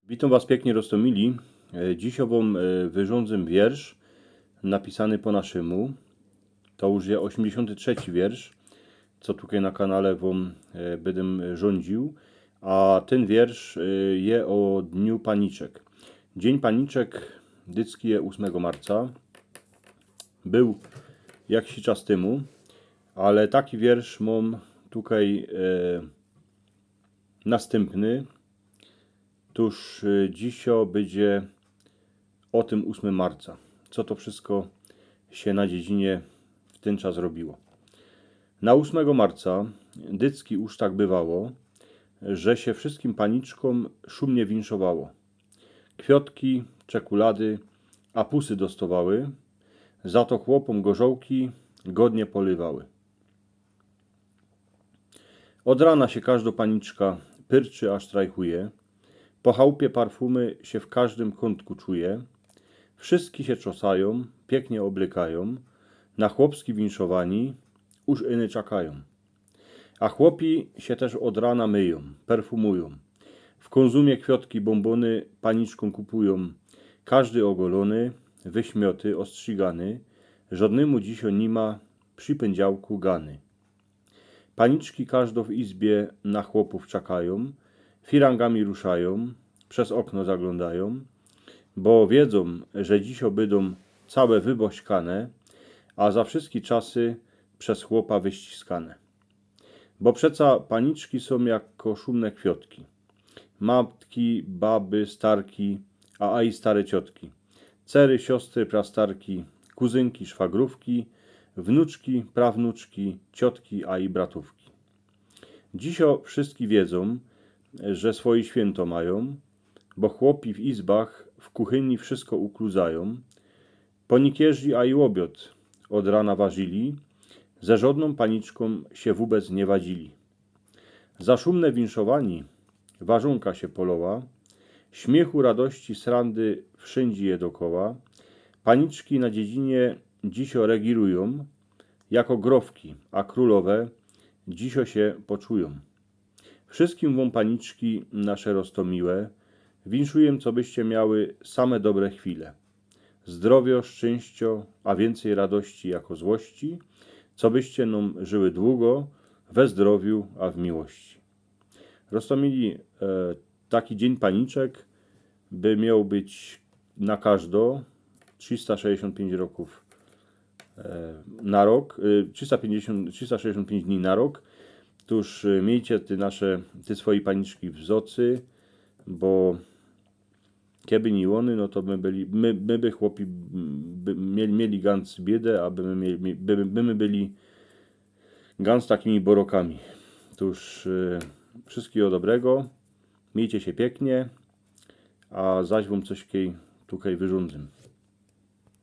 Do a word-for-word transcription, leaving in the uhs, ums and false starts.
Witōm was piyknie, roztōmili. E, dzisiŏ wōm, e, wyrządzym wiersz napisany po naszymu. To już je ôziymdziesiōnty trzeci wiersz, co tukej na kanale wōm, e, bydym rządziōł. A tyn wiersz, e, je ô Dniu Paniczek. Dziyń Paniczek dycki je ôsmego marca. Bōł jakiś czas tymu, ale taki wiersz mōm tukej, e, nastympny. Tōż, y, dzisiŏ bydzie ô tym ôsmym marca. Co to wszysko sie na dziedzinie w tyn czas robiło. Na ôsmego marca dycki już tak bywało, że sie wszyskim paniczkōm szumnie winszowało. Kwiotki, czekulady, a pusy dostowały, za to chłopōm gorzołki godnie polywały. Ôd rana sie kożdŏ paniczka pyrczy, a sztrajchuje. Po chałpie parfumy sie w kożdym kōntku czuje. Wszyski sie czosajōm, piyknie ôblykajōm, na chłopski winszowani już iny czakajōm. A chłopi sie tyż ôd rana myjōm, perfumujōm. W Kōnzumie kwiotki, bōmbōny paniczkōm kupujōm. Kożdy ôgolōny, wyśmioty, ôstrzigany, żŏdnymu dzisiŏ ni ma przi pyndziałku gany. Paniczki kożdŏ w izbie na chłopōw czakajōm, firangami ruszajōm, bez ôkno zaglōndajōm, bo wiedzōm, że dzisiŏ bydōm cołke wybośkane, a za wszyski czasy bez chłopa wyściskane. Bo przeca paniczki sōm jako szumne kwiotki. Matki, baby, starki, a aj stare ciotki. Cery, siostry, prastarki, kuzynki, szwagrōwki, wnuczki, prawnuczki, ciotki, a i bratōwki. Dzisiŏ wszyski wiedzōm, że swojã świynto majōm, bo chłopi w izbach, w kuchyni wszysko ukludzajōm. Ponikierzi, a i ôbiŏd ôd rana warzili, ze żŏdnōm paniczkōm sie wōbec niy wadzili. Za szumne winszowani warzōnka sie polŏła, śmiychu, radości, srandy wszyndzie je dokoła. Paniczki na dziedzinie dzisiŏ regirujōm, jako growki, a krōlowe dzisiŏ sie poczujōm. Wszyskim wōm, paniczki nasze roztōmiłe, winszujōm, cobyście miały same dobre chwile. Zdrowiŏ, szczyńściŏ, a wiyncyj radości jako złości, cobyście nōm żyły dugo, we zdrowiu, a w miłości. Roztōmili, e, taki Dziyń Paniczek by mioł być na kożdŏ trzista sześćdziesiōnt piyńć rokōw, e, na rok, e, trzista piyńćdziesiōnt, trzista sześćdziesiōnt piyńć dni na rok. Tōż, e, miyjcie te nasze, te swoje paniczki w zocy, bo keby niy ôny, no to my byli, my, my by, chłopi, by, mieli, mieli gans biedy, a by my, mieli, by, by my byli gans takimi borokami. Tōż, e, wszyskigo dobrego, miyjcie sie piyknie, a zaś wōm coś kej, tukej wyrządzym.